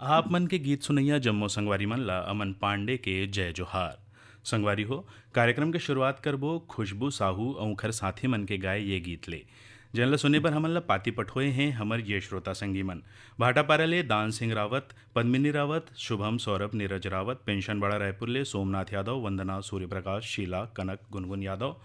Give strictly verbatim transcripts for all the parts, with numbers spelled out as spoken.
आप मन के गीत सुनइया जम्मो संगवारी मन ला अमन पांडे के जय जोहार। संगवारी हो, कार्यक्रम के शुरुआत करबो खुशबू साहू अउ उंखर साथी मन के गाए ये गीत ले, जेन ला सुने बर हमन ला पाती पठोए हैं हमर ये श्रोता संगी मन। भाटापारा ले दान सिंह रावत, पद्मिनी रावत, शुभम सौरभ, नीरज रावत, पेंशनबाड़ा रायपुर ले सोमनाथ यादव, वंदना, सूर्यप्रकाश, शीला, कनक, गुनगुन यादव,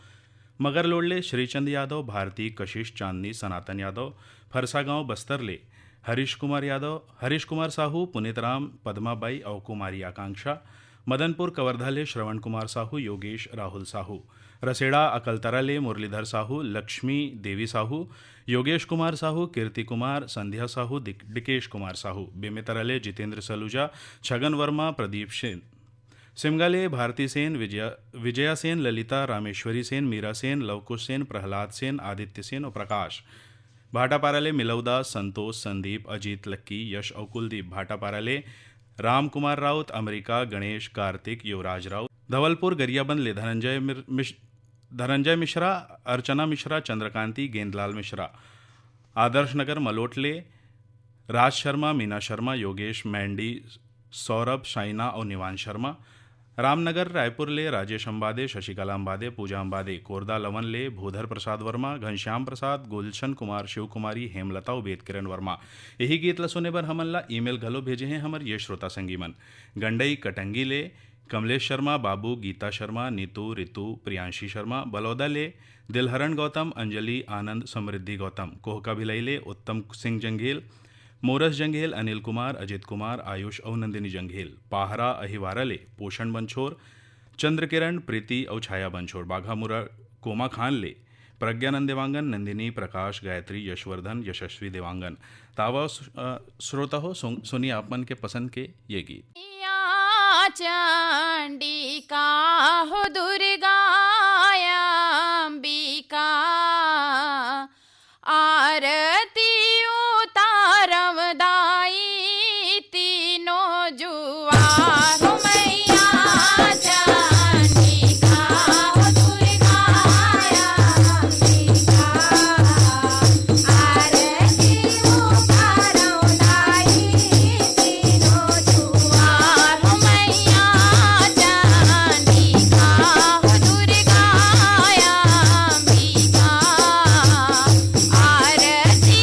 मगरलोड ले श्रीचंद यादव, भारती, कशिश, चांदनी, सनातन यादव, फरसागांव बस्तर ले हरीश कुमार यादव, हरीश कुमार साहू, पुनीत राम, पद्मा बाई अउ कुमारी आकांक्षा, मदनपुर कवर्धा ले श्रवण कुमार साहू, योगेश, राहुल साहू, रसेड़ा अकलतरा ले मुरलीधर साहू, लक्ष्मी देवी साहू, योगेश कुमार साहू, कीर्ति कुमार, संध्या साहू, दिक-, डिकेश कुमार साहू, बेमेतरा ले जितेंद्र सलूजा, छगन वर्मा, प्रदीप सेन, सिमगा ले भारती सेन, विजया, विजया सेन, ललिता, रामेश्वरी सेन, मीरा सेन, लवकुश सेन, प्रहलाद सेन, आदित्य सेन अउ प्रकाश। भाटापारा ले मिलौदा, संतोष, संदीप, अजीत, लक्की, यश अउ कुलदीप। भाटापारा ले राम कुमार राउत, अमरीका, गणेश, कार्तिक, युवराज राउत। धवलपुर गरियाबंद ले धनंजय मिर-, मिश-, धनंजय मिश्रा, अर्चना मिश्रा, चंद्रकांति, गेंदलाल मिश्रा। आदर्श नगर मलोट ले राज शर्मा, मीना शर्मा, योगेश, मैंडी, सौरभ, शाइना अउ निवान शर्मा। रामनगर रायपुर ले राजेश अंबादे, शशिकला अंबादे, पूजा अंबादे। कोरदा लवन ले भूधर प्रसाद वर्मा, घनश्याम प्रसाद, गुलशन कुमार, शिव कुमारी, हेमलता अउ वेद किरण वर्मा। यही गीत ला सुने बर हमन ला ईमेल घलो भेजे हैं हमर ये श्रोता संगी मन। गंडई कटंगी ले कमलेश शर्मा, बाबू, गीता शर्मा, नीतू, रितु, प्रियांशी शर्मा। बलौदा ले दिलहरण गौतम, अंजलि, आनंद, समृद्धि गौतम। कोहका भिलाई ले उत्तम सिंह जंघेल, मोरस जंघेल, अनिल कुमार, अजित कुमार, आयुष अउ नंदिनी जंघेल। पाहरा अहिवारा ले पोषण बंछोर, चंद्रकिरण, प्रीति अउ छाया बंछोर। बाघामुरा कोमा खान ले प्रज्ञानंद देवांगन, नंदिनी, प्रकाश, गायत्री, यशवर्धन, यशस्वी देवांगन। तावा सु-, अ, श्रोता हो, सुन-, सुनिए आप मन के पसंद के ये गीत। या चंडिका हो दुर्गा अंबिका, आरती उतारव दाई तीनों जुआर हो मैया चंडिका हो दुर्गा अंबिका। आरती उतारव दाई तीनों जुआर हो मैया चंडिका हो दुर्गा अंबिका। आरती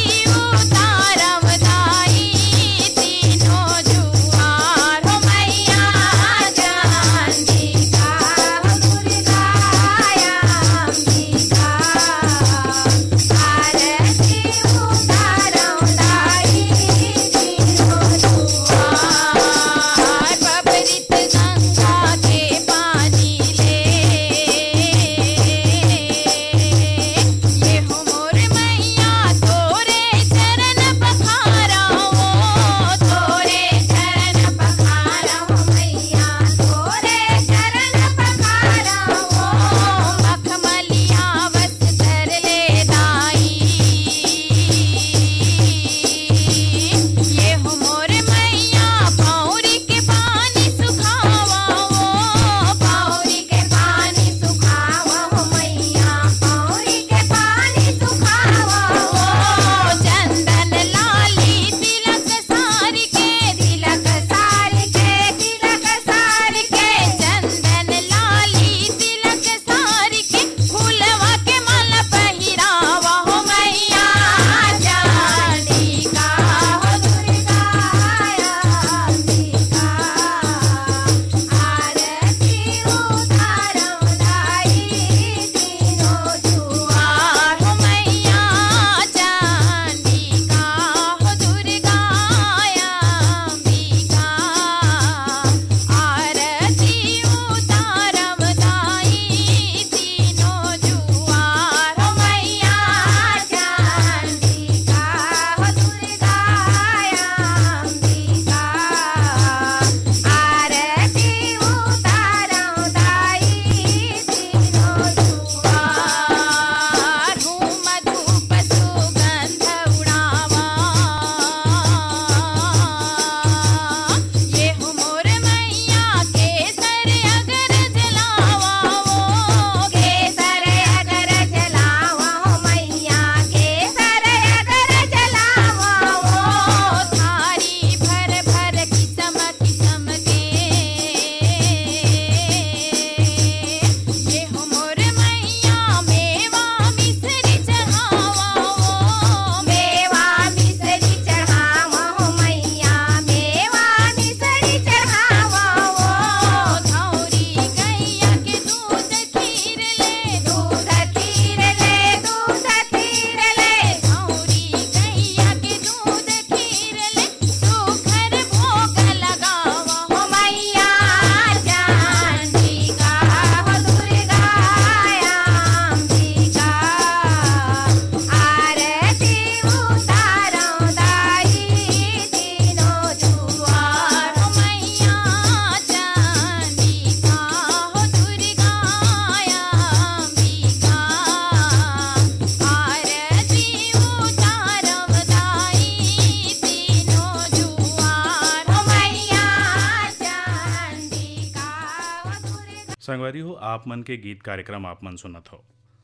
संगवारी हो, आप मन के गीत कार्यक्रम आप मन सुनत हो।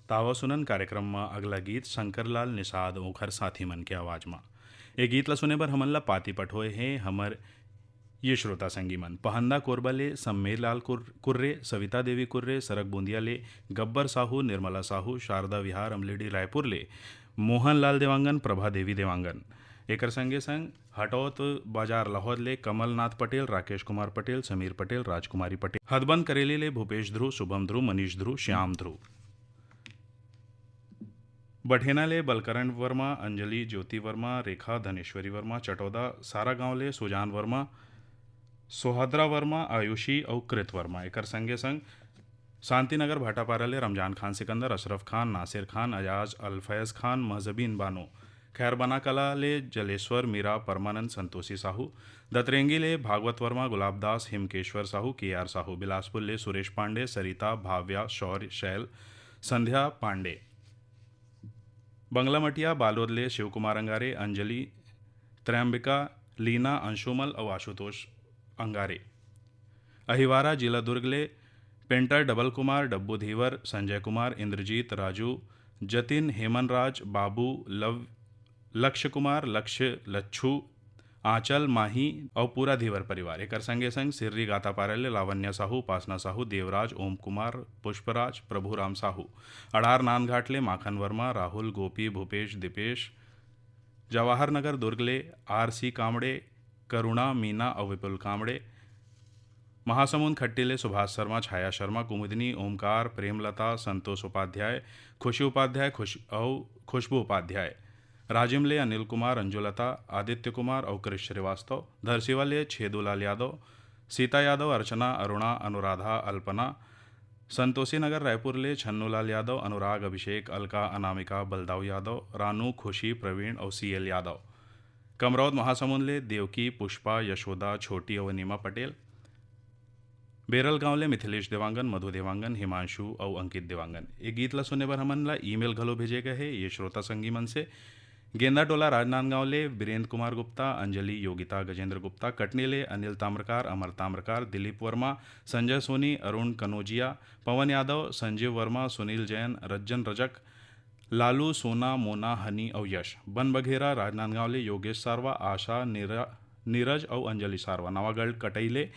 त आवा सुनन कार्यक्रम म अगला गीत शंकर लाल निषाद ओखर साथी मन के आवाज म। ए गीत ल सुने बर हमन ल पाती पठोए हे हमर ये श्रोता संगी मन। पहंदा कोरबा ले सम्मेर लाल कुर-, कुर्रे, सविता देवी कुर्रे, सरग बूंदिया ले गब्बर साहू, निर्मला साहू, शारदा विहार अमलेडी रायपुर ले मोहन लाल देवांगन, प्रभा देवी देवांगन। एकर संगे संग हटौत बाजार लाहौद ले कमलनाथ पटेल, राकेश कुमार पटेल, समीर पटेल, राजकुमारी पटेल। हदबंद करेली ले भूपेश ध्रुव, शुभम ध्रुव, मनीष ध्रुव, श्याम ध्रुव। बठेना ले बलकरण वर्मा, अंजलि ज्योति वर्मा, रेखा धनेश्वरी वर्मा, चटौदा सारा गांव ले सुजान वर्मा, सोहद्रा वर्मा, आयुषी अउ कृत वर्मा। एकर संगे संग शांतिनगर भाटापारा ले रमजान खान सिकंदर, अशरफ खान, नासिर खान, अयाज अल फैज खान, महजबीन बानो। खैरबना कला ले जलेश्वर मीरा, परमानंद, संतोषी साहू। दतरेंगी ले भागवत वर्मा, गुलाब दास, हिमकेश्वर साहू, के आर साहू। बिलासपुर ले सुरेश पांडे, सरिता, भाव्या, शौर्य, शैल, संध्या पांडे। बंगलामटिया बालोद ले शिवकुमार अंगारे, अंजलि, त्रैम्बिका, लीना, अंशुमल अउ आशुतोष अंगारे। अहिवारा जिला दुर्ग ले पेंटर डबल कुमार, डब्बू धीवर, संजय कुमार, इंद्रजीत, राजू, जतिन, हेमन राज, बाबू, लव, लक्ष्य कुमार, लक्ष्य, लच्छू, आंचल, माही अउ पूरा धीवर परिवार। एकर संगे संग सिर्री गातापारा ले लावण्या साहू, उपासना साहू, देवराज, ओम कुमार, पुष्पराज, प्रभुराम साहू। अड़ार नानघाट ले माखन वर्मा, राहुल, गोपी, भूपेश, दीपेश। जवाहर नगर दुर्ग ले आर सी कामड़े, करुणा, मीना अउ विपुल कामड़े। महासमुंद खट्टी ले सुभाष शर्मा, छाया शर्मा, कुमुदिनी, ओमकार, प्रेमलता, संतोष उपाध्याय, खुशी उपाध्याय, खुश-, अउ खुशबू उपाध्याय। राजिम ले अनिल कुमार, अंजुलता, आदित्य कुमार अउ कृष श्रीवास्तव। धरसीवा ले छेदूलाल यादव, सीता यादव, अर्चना, अरुणा, अनुराधा, अल्पना। संतोषी नगर रायपुर ले छन्नूलाल यादव, अनुराग, अभिषेक, अलका, अनामिका, बलदाऊ यादव, रानू, खुशी, प्रवीण अउ सी एल यादव। कमरौद महासमुंद ले देवकी, पुष्पा, यशोदा, छोटी अउ अनिमा पटेल। बेरल गांव ले मिथिलेश देवांगन, मधु देवांगन, हिमांशु अउ अंकित देवांगन। ए गीत ला सुने बर हमन ला ईमेल घलो भेजे गए हे ये श्रोता संगी मन से। गेंदा टोला राजनांदगांव ले बीरेंद्र कुमार गुप्ता, अंजलि, योगिता, गजेंद्र गुप्ता, कटनी ले अनिल ताम्रकार, अमर ताम्रकार, दिलीप वर्मा, संजय सोनी, अरुण कनोजिया, पवन यादव, संजीव वर्मा, सुनील जैन, रज्जन रजक, लालू, सोना, मोना, हनी अउ यश। बन बघेरा राजनांदगांव ले योगेश सारवा, आशा, नीरा-, नीरज अउ अंजलि सारवा। नवागढ़ कटई ले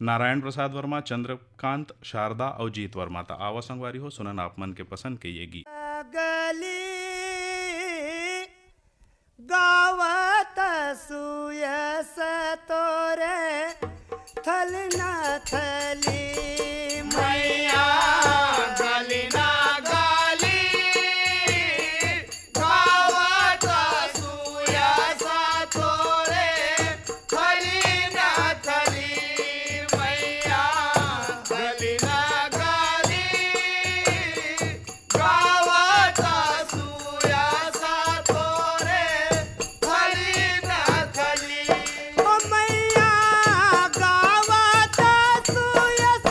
नारायण प्रसाद वर्मा, चंद्रकांत, शारदा अउ जीत वर्मा। त आवा संगवारी हो, सुनन आप मन के पसंद के ये गीत। गली गावत सुयस तोरे थल न थली मैया गली ना गली गावत सुयस तोरे थली ना थली मैया गली ना गली गावत सुयस तोरे थली ना थली। ओ मैया गावत सुयस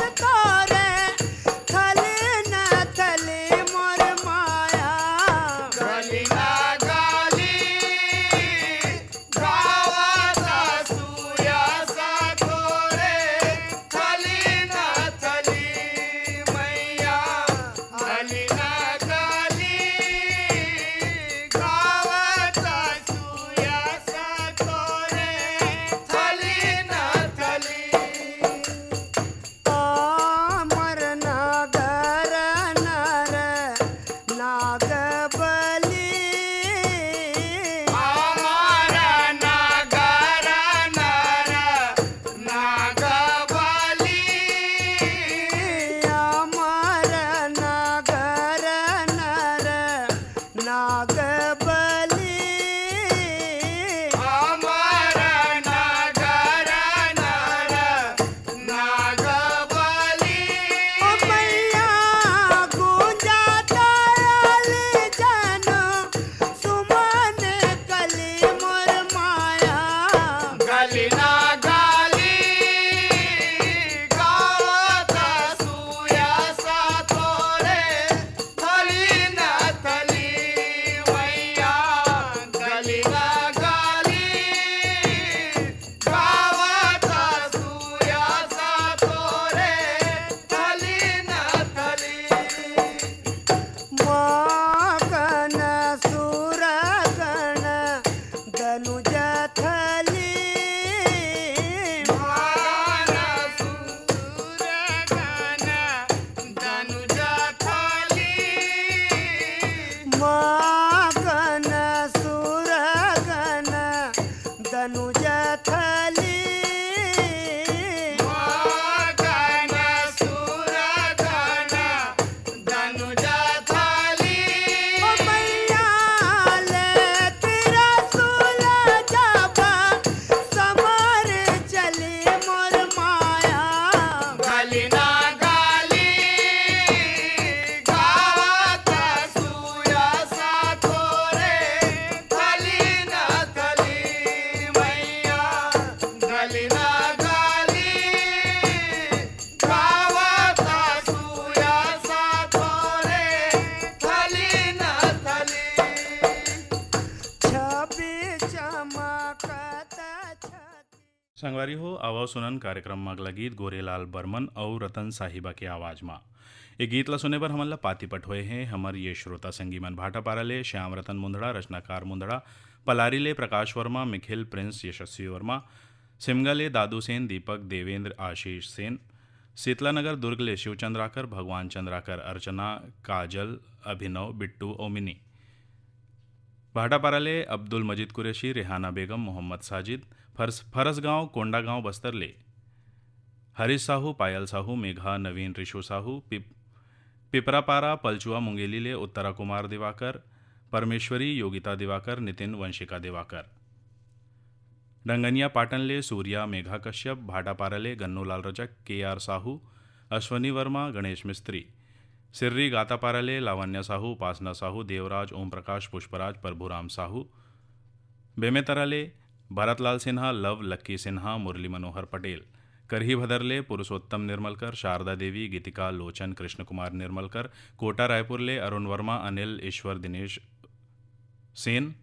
संगवारी हो, आवव सुनन कार्यक्रम म अगला गीत गोरेलाल बर्मन अउ रतन साहिबा के आवाज म। ए गीत ल सुने बर हमन ल पाती पठोए हे हमर ये श्रोता संगी मन। भाटापारा ले श्याम रतन मुंदड़ा, रचनाकार मुंदड़ा, पलारी ले प्रकाश वर्मा, मिखिल प्रिंस, यशस्वी वर्मा, सिमगा ले दादू सेन, दीपक, देवेंद्र, आशीष सेन, शीतला नगर दुर्ग ले शिवचंद्राकर, भगवान चंद्राकर, अर्चना, काजल, अभिनव, बिट्टू अउ मिनी। भाटापारा ले अब्दुल मजीद कुरैशी, रेहाना बेगम, मोहम्मद साजिद, फरस-, फरसगांव, कोंडागांव, बस्तर ले हरीश साहू, पायल साहू, मेघा, नवीन, रिशु साहू, पिप-, पिपरापारा, पलचुआ, मुंगेली ले उत्तरा कुमार दिवाकर, परमेश्वरी, योगिता दिवाकर, नितिन, वंशिका दिवाकर। डंगनिया पाटन ले सूर्या, मेघा कश्यप, भाटापारा ले गन्नूलाल रजक, के आर साहू, अश्वनी वर्मा, गणेश मिस्त्री। सिर्री गातापारा ले लावण्या साहू, उपासना साहू, देवराज, ओम प्रकाश, पुष्पराज, प्रभुराम साहू। बेमेतरा ले भरतलाल सिन्हा, लव, लक्की सिन्हा, मुरली मनोहर पटेल। करही भदर ले पुरुषोत्तम निर्मलकर, शारदा देवी, गीतिका, लोचन, कृष्ण कुमार निर्मलकर। कोटा रायपुर ले अरुण वर्मा, अनिल, ईश्वर, दिनेश सेन।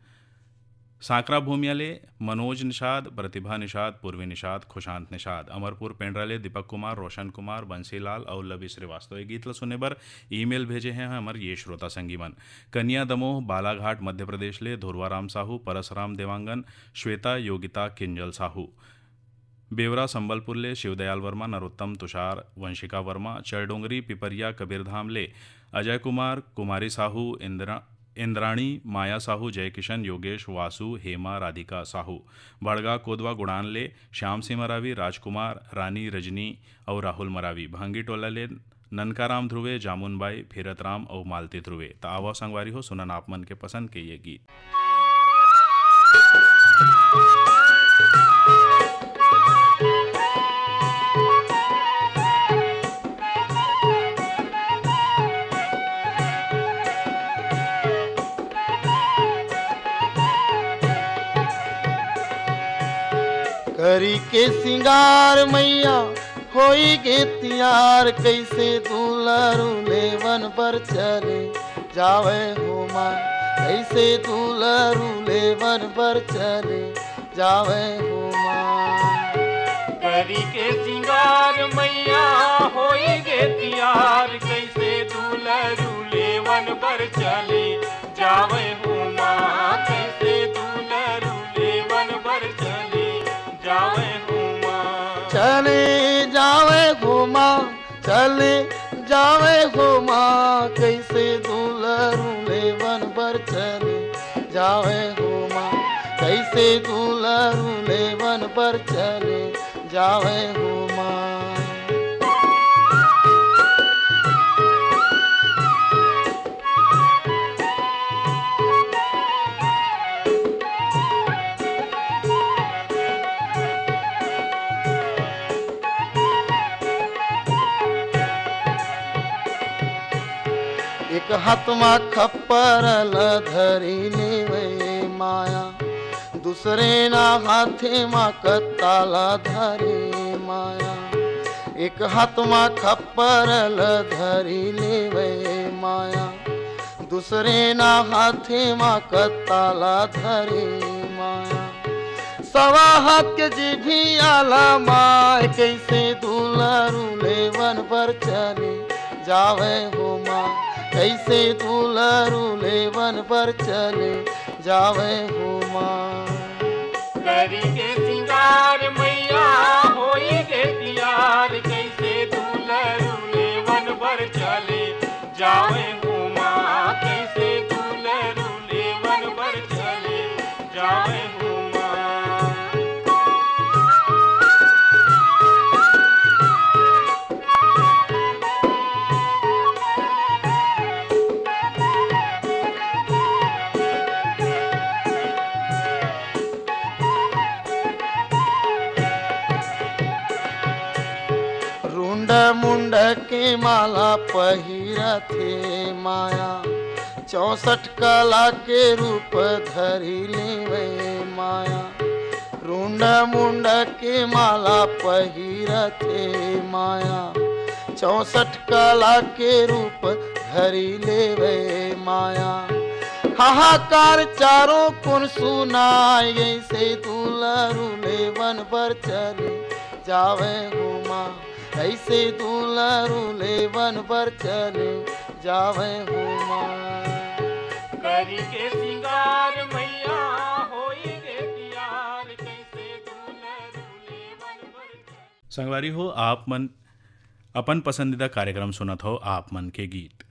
सांकरा भूमिया ले मनोज निषाद, प्रतिभा निषाद, पूर्वी निषाद, खुशांत निषाद। अमरपुर पेंड्रा ले दीपक कुमार, रोशन कुमार, बंसीलाल अउ लवी श्रीवास्तव। ये गीत ल सुने बर ईमेल भेजे हैं हमर ये श्रोता संगी मन। कनिया दमोह, बालाघाट, मध्य प्रदेश ले धुरवाराम साहू, परसराम देवांगन, श्वेता, योगिता, किंजल साहू। बेवरा संबलपुर ले शिवदयाल वर्मा, नरोत्तम, तुषार, वंशिका वर्मा। चरडोंगरी, पिपरिया, कबीरधाम ले अजय कुमार, कुमारी साहू, इंद्रा-, इंद्राणी, माया साहू, जयकिशन, योगेश, वासु, हेमा, राधिका साहू। भड़गा, कोदवा, गुड़ान ले श्याम सिंह मरावी, राजकुमार, रानी, रजनी अउ राहुल मरावी। भांगी टोला ले ननकाराम ध्रुवे, जामुन बाई, फिरत राम अउ मालती ध्रुवे। त आवव संगवारी हो, सुनन आप मन के पसंद के ये गीत। करी के सिंगार मैया होई गे तियार, कइसे दुलरू लेवन बर चले जावय हो माँ, कइसे दुलरू लेवन बर चले जावय हो माँ। करी के सिंगार मैया होई गे तियार, कइसे दुलरू लेवन बर चले जावय हो माँ, कइसे दुलरू लेवन बर चले जावय हो माँ। चले जावय हो माँ, चले जावय हो माँ, कइसे दुलरू लेवन बर चले जावय हो माँ, कइसे दुलरू लेवन बर चले जावय हो माँ। एक हाथ मा खप्पर ल धरी लेवे माया, दूसरे ना हाथे मा कत्ता ल धरे माया। एक हाथ मा खप्पर ल धरी लेवे माया, दूसरे ना हाथे मा कत्ता ल धरे माया। सवा हाथ के जीभिया ला माय, कइसे दुलरू लेवन बर चले जावय हो माँ, कइसे दुलरू लेवन बर चले जावय हो माँ। करी के सिंगार मैया होई गे तियार, कइसे दुलरू लेवन बर चले जावय हो माँ, कइसे दुलरू लेवन बर चले जावय हो माँ। रुंड मुंड के माला पहिरथे माया, चौसठ कला के रूप धरी लेवे माया। रुंड मुंड के माला पहिरथे माया, चौसठ कला के रूप धरी लेवे माया। हाहाकार चारों कोन सुनाय, ऐसे दुलरू ले वन बर चले जावे हो माँ, ऐसे दुलरू ले वन बर चले जावे हो माँ। करी के सिंगार मैया होई गे तियार, कैसे दुलरू ले वन बर चले। संगवारी हो, आप मन अपन पसंदीदा कार्यक्रम सुनत हो, आप मन के गीत।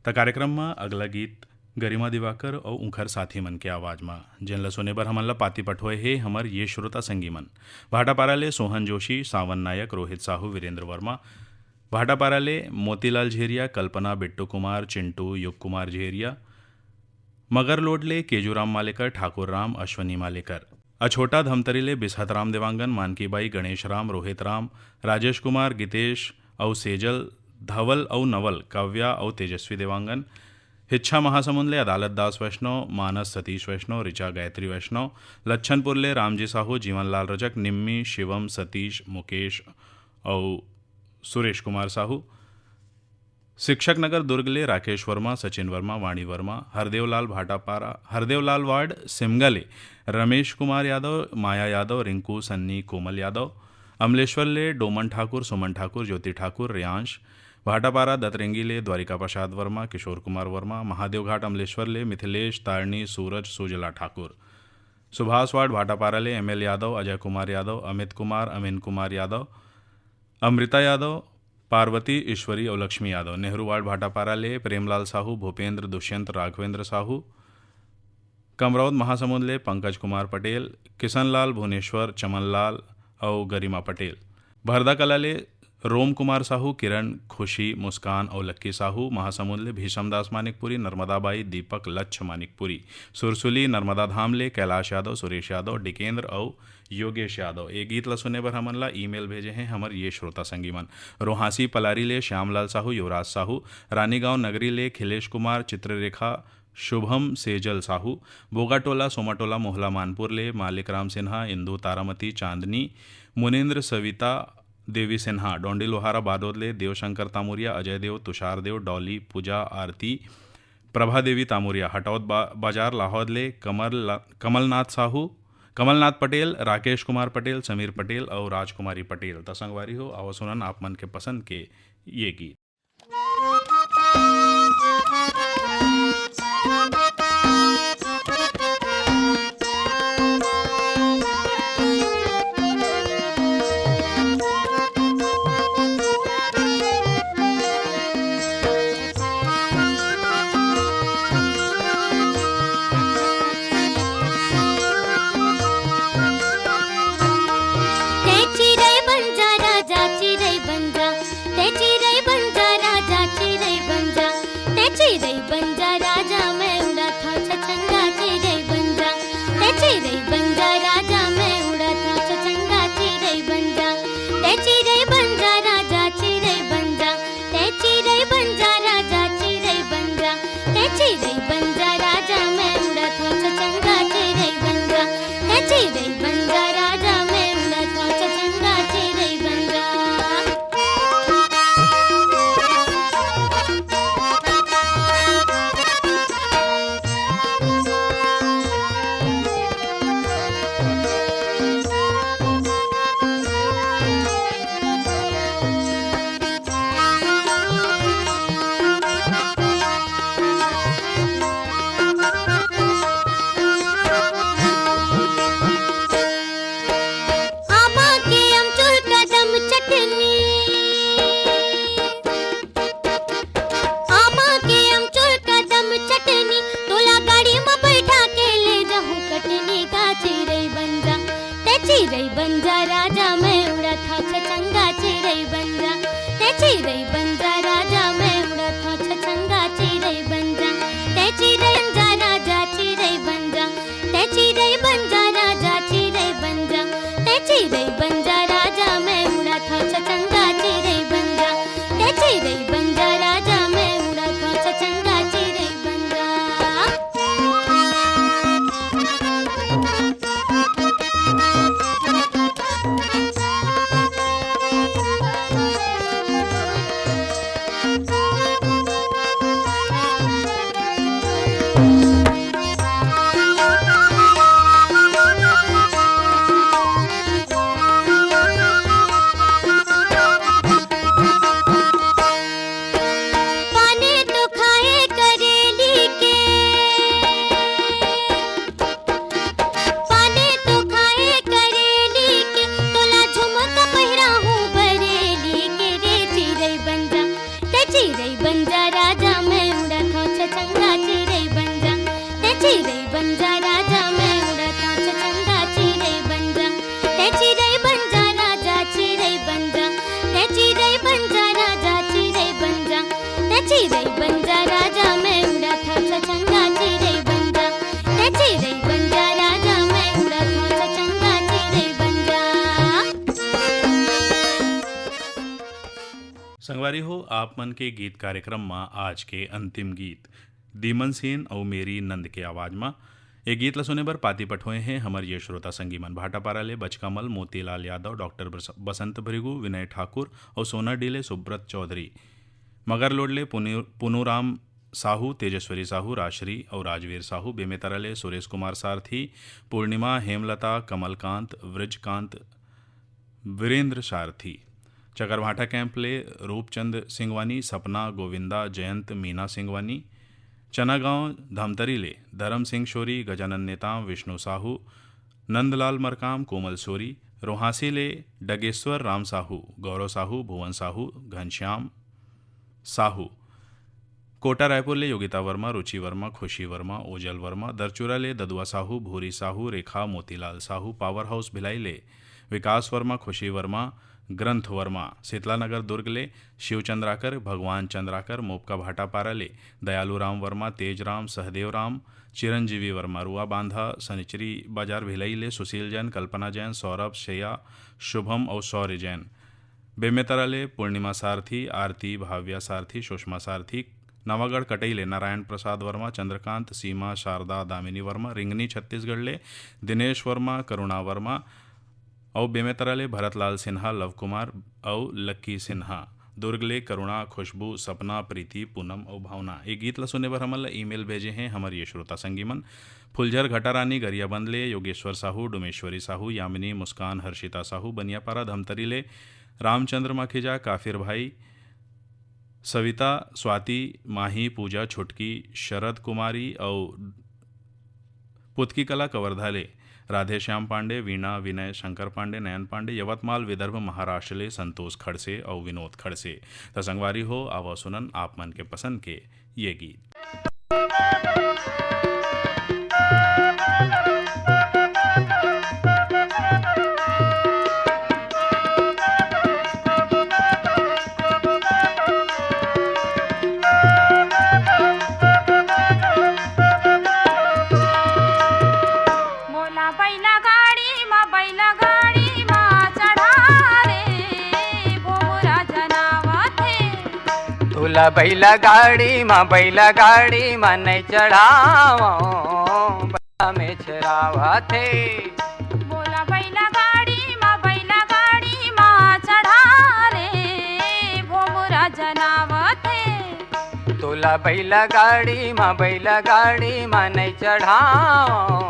त कार्यक्रम म अगला गीत गरिमा दिवाकर अउ उंखर साथी मन के आवाज म, जेन ल सुने बर हमन ल पाती पठोए हे हमर ये श्रोता संगी मन। भाटापारा ले सोहन जोशी, सावन नायक, रोहित साहू, वीरेंद्र वर्मा। भाटापारा ले मोतीलाल झेरिया, कल्पना, बिट्टू कुमार, चिंटू, युग कुमार झेरिया। मगरलोड ले केजूराम मालेकर, ठाकुर राम, अश्वनी मालेकर। अछोटा धमतरी ले बिसहत राम देवांगन, मानकी बाई, गणेश राम, रोहित राम, राजेश कुमार, गीतेश अउ सेजल, धवल अउ नवल, काव्या अउ तेजस्वी देवांगन। हिच्छा महासमुंद ले अदालत दास वैष्णव, मानस सतीश वैष्णव, ऋचा गायत्री वैष्णव। लच्छनपुर ले रामजी साहू, जीवन लाल रजक, निम्मी, शिवम, सतीश, मुकेश अउ सुरेश कुमार साहू। शिक्षक नगर दुर्ग ले राकेश वर्मा, सचिन वर्मा, वाणी वर्मा। हरदेवलाल भाटापारा, हरदेवलाल वार्ड सिमगा ले रमेश कुमार यादव, माया यादव, रिंकू, सन्नी, कोमल यादव। अमलेश्वर ले डोमन ठाकुर, सुमन ठाकुर, ज्योति ठाकुर, रियांश। भाटापारा दतरेंगी ले द्वारिका प्रसाद वर्मा, किशोर कुमार वर्मा। महादेवघाट अमलेश्वर ले मिथिलेश, तारणी, सूरज, सुजला ठाकुर। सुभाष वार्ड भाटापारा ले एम एल यादव, अजय कुमार यादव, अमित कुमार, अमीन कुमार यादव, अमृता यादव, पार्वती, ईश्वरी अउ लक्ष्मी यादव। नेहरू वार्ड भाटापारा ले प्रेमलाल साहू, भूपेंद्र, दुष्यंत, राघवेंद्र साहू। कमरौद महासमुंद ले पंकज कुमार पटेल, किशनलाल, भुवनेश्वर, चमनलाल अउ गरिमा पटेल। भरदा कला ले रोम कुमार साहू, किरण, खुशी, मुस्कान अउ लक्की साहू। महासमुंद ले भीषम दास मानिकपुरी, नर्मदा बाई, दीपक, लच्छ मानिकपुरी। सुरसुली नर्मदा धाम ले कैलाश यादव, सुरेश यादव, डिकेंद्र अउ योगेश यादव। ए गीत ल सुने बर हमन ला ईमेल भेजे हैं हमर ये श्रोता संगी मन। रोहासी पलारी ले श्यामलाल साहू, युवराज साहू। रानीगांव नगरी ले खिलेश कुमार, चित्ररेखा, शुभम, सेजल साहू। बोगाटोला, सोमाटोला, मोहला मानपुर ले मालिक राम सिन्हा, इंदू, तारामती, चांदनी, मुनिंद्र, सविता, देवी सिन्हा। डोंडी लोहारा बादोद ले देवशंकर तामुरिया, अजय देव, तुषार देव, डॉली, पूजा, आरती, प्रभा देवी तामुरिया। हटौद बा-, बाजार लाहौद ले कमल-, कमलनाथ साहू, कमलनाथ पटेल, राकेश कुमार पटेल, समीर पटेल अउ राजकुमारी पटेल। त संगवारी हो, आवा सुनन आप मन के पसंद के ये गीत। ते चिरई बन जा राजा, चिरई बन जा, ते चिरई बन जा राजा, चिरई बन जा, ते चिरई बन जा राजा, मैं उड़त हँव छछंगा चिरई बन जा, ते चिरई बन जा राजा, मैं उड़त हँव छछंगा चिरई बन जा, ते चिरई बन जा राजा, चिरई बन जा, ते चिरई बन जा राजा, चिरई बन जा, ते चिरई बन जा राजा, मैं उड़त हँव छछंगा चिरई बन जा, ते चिरई बन जा राजा, मैं उड़त हँव छछंगा चिरई बन जा। संगवारी हो, आप मन के गीत कार्यक्रम म आज के अंतिम गीत दीमन सेन अउ मेरी नंद के आवाज म। ये गीत ल सुने बर पाती पठोए हे हमर ये श्रोता संगी मन भाटापारा ले बचकामल मोतीलाल यादव, डॉक्टर बस-, बसंत भृगु, विनय ठाकुर अउ सोना डीले सुब्रत चौधरी। मगरलोड ले पुनु-, पुनुराम साहू, तेजेश्वरी साहू, राजश्री अउ राजवीर साहू, बेमेतरा ले सुरेश कुमार सारथी, पूर्णिमा, हेमलता, कमलकांत, वृजकांत, वीरेंद्र सारथी, चकरभाटा कैंप ले रूपचंद सिंगवानी, सपना, गोविंदा, जयंत, मीना सिंगवानी, चनागांव धमतरी ले धर्म सिंह शोरी, गजानन नेताम, विष्णु साहू, नंदलाल मरकाम, कोमल शोरी, रोहासी ले डगेश्वर राम साहू, गौरव साहू, भुवन साहू, घनश्याम साहू, कोटा रायपुर ले योगिता वर्मा, रुचि वर्मा, खुशी वर्मा, ओजल वर्मा, दरचुरा ले ददुआ साहू, भूरी साहू, रेखा, मोतीलाल साहू, पावर हाउस भिलाई ले विकास वर्मा, खुशी वर्मा, ग्रंथ वर्मा, शीतला नगर दुर्ग ले शिव चंद्राकर, भगवान चंद्राकर, मोपका भाटापारा ले दयालू राम वर्मा, तेज राम, सहदेव राम, चिरंजीवी वर्मा, रुआ बांधा, सनिचरी बाजार भिलाई ले सुशील जैन, कल्पना जैन, सौरभ, श्रेया, शुभम अउ शौर्य जैन। बेमेतरा ले पूर्णिमा सारथी, आरती, भाव्या सारथी, सुषमा सारथी, नवागढ़ कटई ले नारायण प्रसाद वर्मा, चंद्रकांत, सीमा, शारदा, दामिनी वर्मा, रिंगनी छत्तीसगढ़ ले दिनेश वर्मा, करुणा वर्मा, अउ बेमेतरा ले भरतलाल सिन्हा, लव कुमार अउ लक्की सिन्हा, दुर्ग ले करुणा, खुशबू, सपना, प्रीति, पूनम अउ भावना। ये गीत ल सुने बर हमन ल ईमेल भेजे हे हमर ये श्रोता संगी मन, फुलझर घटारानी गरियाबंद ले योगेश्वर साहू, डोमेश्वरी साहू, यामिनी, मुस्कान, हर्षिता साहू, बनियापारा धमतरी ले रामचंद्र माखीजा, काफिर भाई, सविता, स्वाति, माही, पूजा, छुटकी, शरद कुमारी अउ पुतकी कला कवर्धा ले राधेश्याम पांडे, वीणा, विनय, शंकर पांडे, नयन पांडे, यवतमाल, विदर्भ, महाराष्ट्र ले संतोष खड़से अउ विनोद खड़से। त संगवारी हो, आवा सुनन आप मन के पसंद के ये गीत। मोला बैला गाड़ी म, बैला गाड़ी म चढ़ा रे, भोमरा जनावत हे। तोला बैला गाड़ी म, बैला गाड़ी म नइ चढ़ावं, बैला में छेरावत हे। मोला बैला गाड़ी म, बैला गाड़ी म चढ़ा रे, भोमरा जनावत हे। तोला बैला गाड़ी म, बैला गाड़ी म नइ चढ़ावं,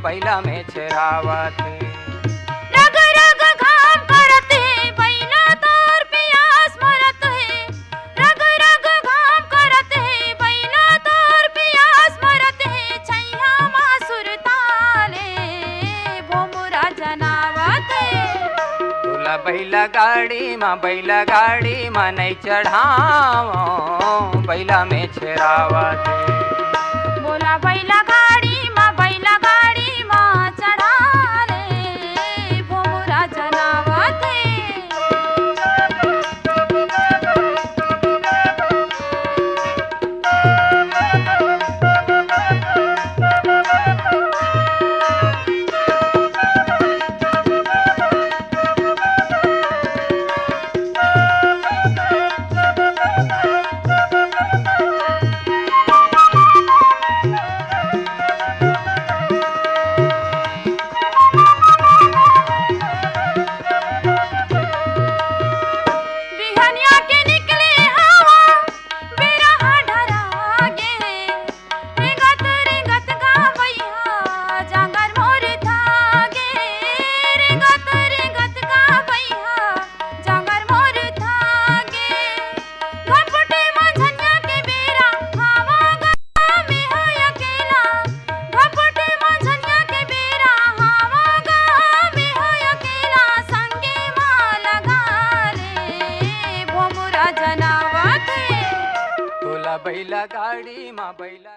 बैला में छेरावत हे। रग रग घाम करत हे, बैला तोर पियास मरत हे। रग रग घाम करत हे, बैला तोर पियास मरत हे। छैया मा सुरताले, भोमरा जनावत हे। तोला बैला गाड़ी म, बैला गाड़ी म नइ चढ़ावं, बैला में छेरावत हे। मोला बैला गाड़ी म, बैला गाड़ी म चढ़ा रे, भोमरा जनावत हे। बिहनिया के निकले हवा, बेरा ह ढरा गे हे। रेंगत रेंगत गावइया, जांगर मोर थागे। रेंगत रेंगत गावइया, जांगर मोर थागे। घपटे म झनिया के बेरा, हवा गा में होय अकेला। घपटे म झनिया के बेरा, हवा गा में होय अकेला। संगे म लगा रे, भोमरा जनावत हे। तोला बैला गाड़ी म, बैला